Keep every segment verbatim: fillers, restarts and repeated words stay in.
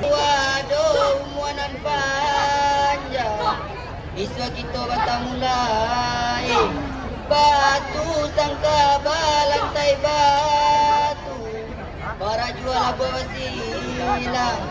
Waduh, umua nan panjang. Bisuak kito batamu lai. Batu sangka balantai batu. Barajualah buah basilang.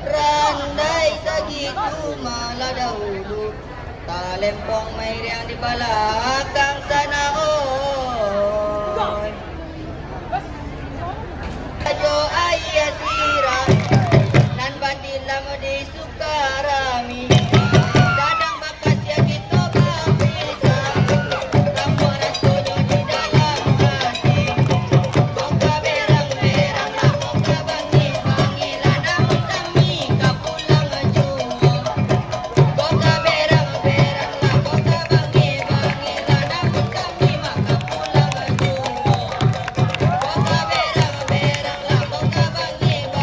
Randai sagitu malah dahulu. Talempong mairiang di balakang sana, oi. Ajo aia siram, nan badilam di Sukarami. Sadang bakasiah kito bapisah, ramuah rasonyo di dalam ati. Kota berang-berang lah, kota bangih-bangih lah, namun kami ka pulang juo. Kota berang-berang lah, kota bangih-bangih lah, namun kami mah ka pulang juo. Kota berang-berang lah, kota bangih-bangih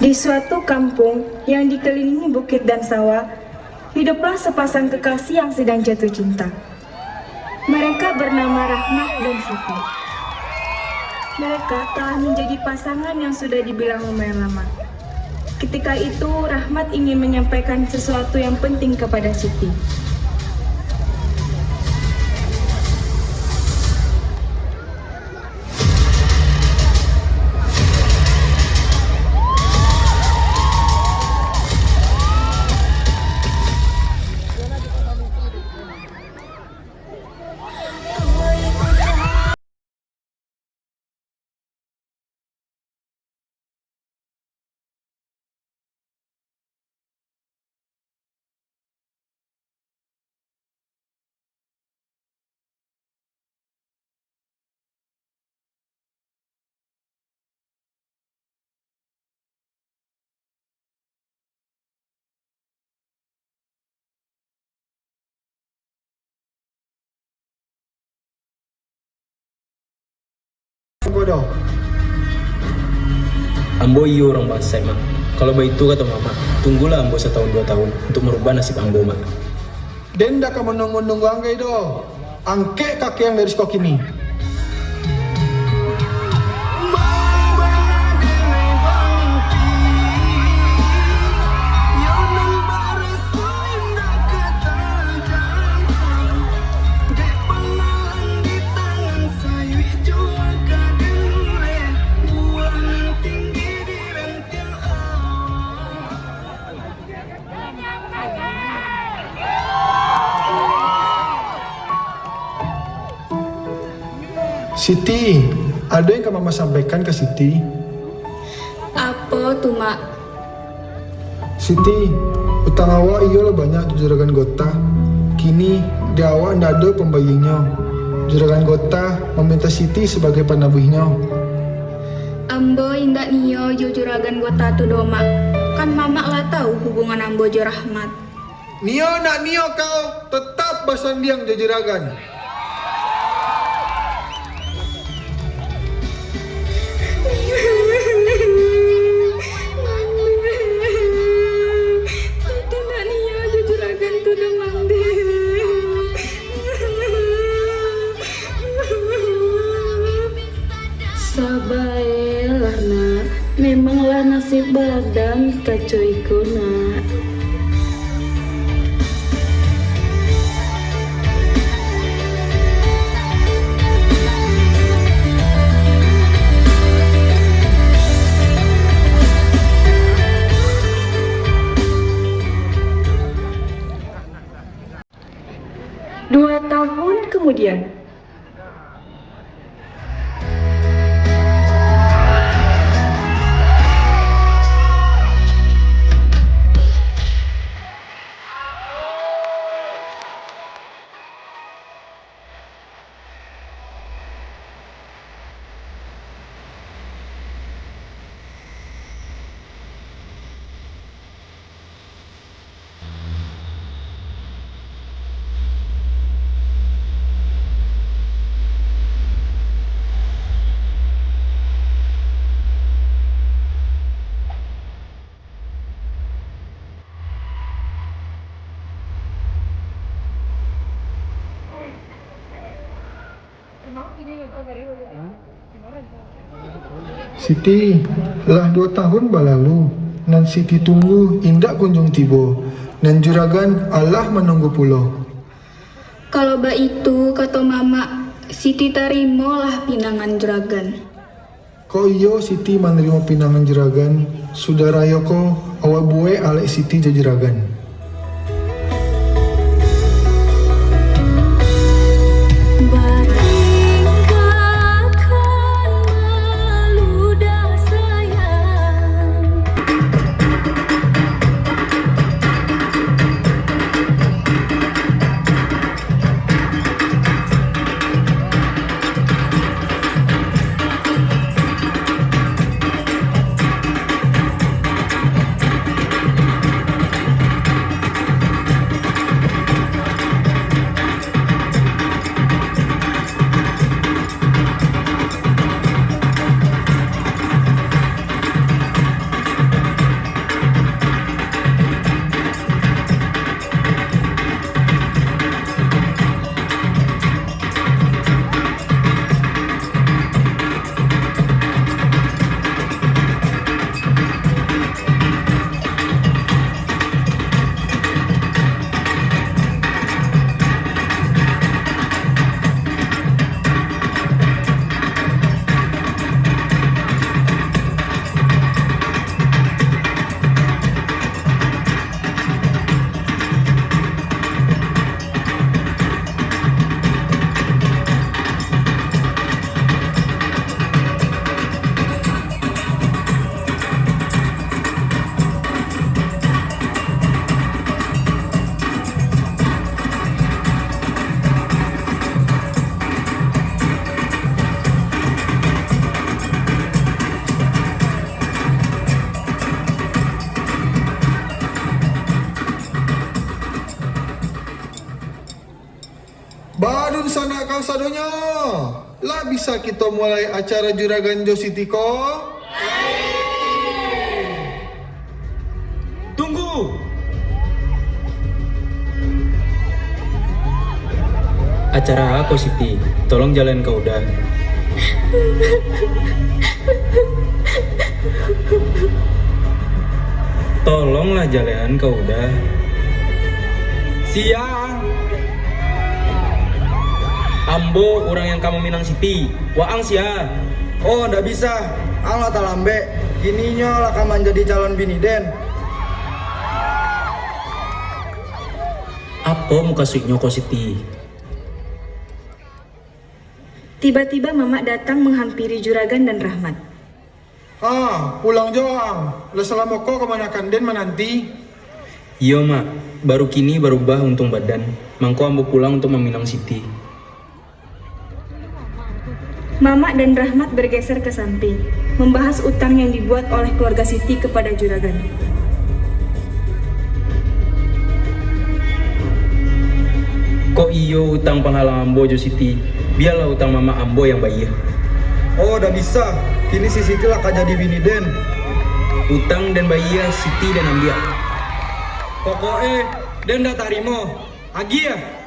Di suatu kampung yang dikelilingi bukit dan sawah, hiduplah sepasang kekasih yang sedang jatuh cinta. Mereka bernama Rahmat dan Siti. Mereka telah menjadi pasangan yang sudah dibilang lumayan lama. Ketika itu, Rahmat ingin menyampaikan sesuatu yang penting kepada Siti. Bodoh. Ambo iyo urang bansaik, Mak. Kalau baitu kato Mamak, tunggulah ambo satahun dua tahun untuk marubah nasib ambo, Mak. Den ndak ka manunggu-nunggu anggai doh. Angkek kaki ang dari siko kini. Siti, ado yang ka Mamak sampaikan ka Siti. Apo tu, Mak? Siti, utang awak iyo lah banyak jo Juragan Gota. Kini, di awak ndak ado pambayiangnyo. Juragan Gota maminta Siti sabagai panabuihnyo. Ambo indak nio jo Juragan Gota tu doh, Mak. Kan Mamak lah tahu hubungan ambo jo Rahmat. Nio ndak nio kau tetap basandiang jo Juragan. Siti ndak nio jo Juragan tu doh, Mang Dek. Sabae lah, Nak. Memanglah nasib badan kaco iko, Nak. Dua tahun kemudian. Siti, lah duo tahun balalu, nan Siti tunggu indak kunjuang tibo, nan juragan alah manunggu pulo. Kalau baitu, kato Mamak, Siti tarimolah pinangan juragan. Kok iyo Siti manarimo pinangan juragan, sudah rayo ko awak buwek alek Siti jo juragan. Kasadonyo, lah bisa kito mulai acara juragan jo Siti ko? Tunggu! Acara a ko, Siti? Tolong jalan ka Uda. Tolonglah jalan ka Uda. Sia! Ambo urang yang ka maminang Siti. Waang sia? Oh, ndak bisa. Ang lah talambek. Kininyo lah ka manjadi calon bini den. Apo mukasuiknyo ko, Siti? Tiba-tiba Mamak datang menghampiri Juragan dan Rahmat. Ah, pulang jo ang. Lah salamo ko kamanakan den mananti. Iyo, Mak. Baru kini barubah untuang badan. Mangko ambo pulang untuak maminang Siti. Mamak dan Rahmat bergeser ke samping, membahas utang yang dibuat oleh keluarga Siti kepada Juragan. Kok iyo utang panghalang ambo jo Siti, bialah utang mamak ambo yang bayia. Oh, dak bisa. Kini si Siti lah ka jadi bini den. Utang den bayia, Siti den ambiak. Pokok e, den dak tarimo. Agiah!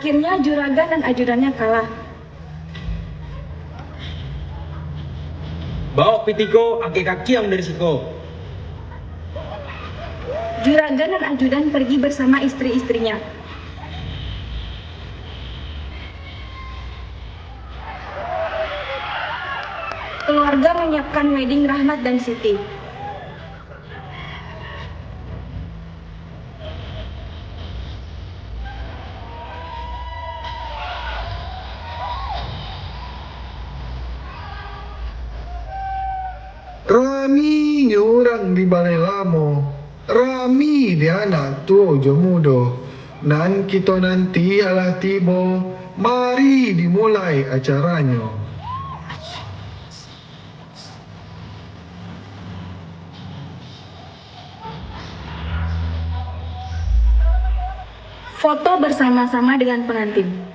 Akhirnya juragan dan ajudannya kalah. Bawok pitih ko, angkek kaki ang dari siko. Juragan dan ajudan pergi bersama istri-istrinya. Keluarga menyiapkan wedding Rahmat dan Siti. Raminyo urang di balai lamo, rami di anak tuo jo mudo. Nan kito nanti alah tibo, mari dimulai acaranyo. Foto bersama-sama dengan pengantin.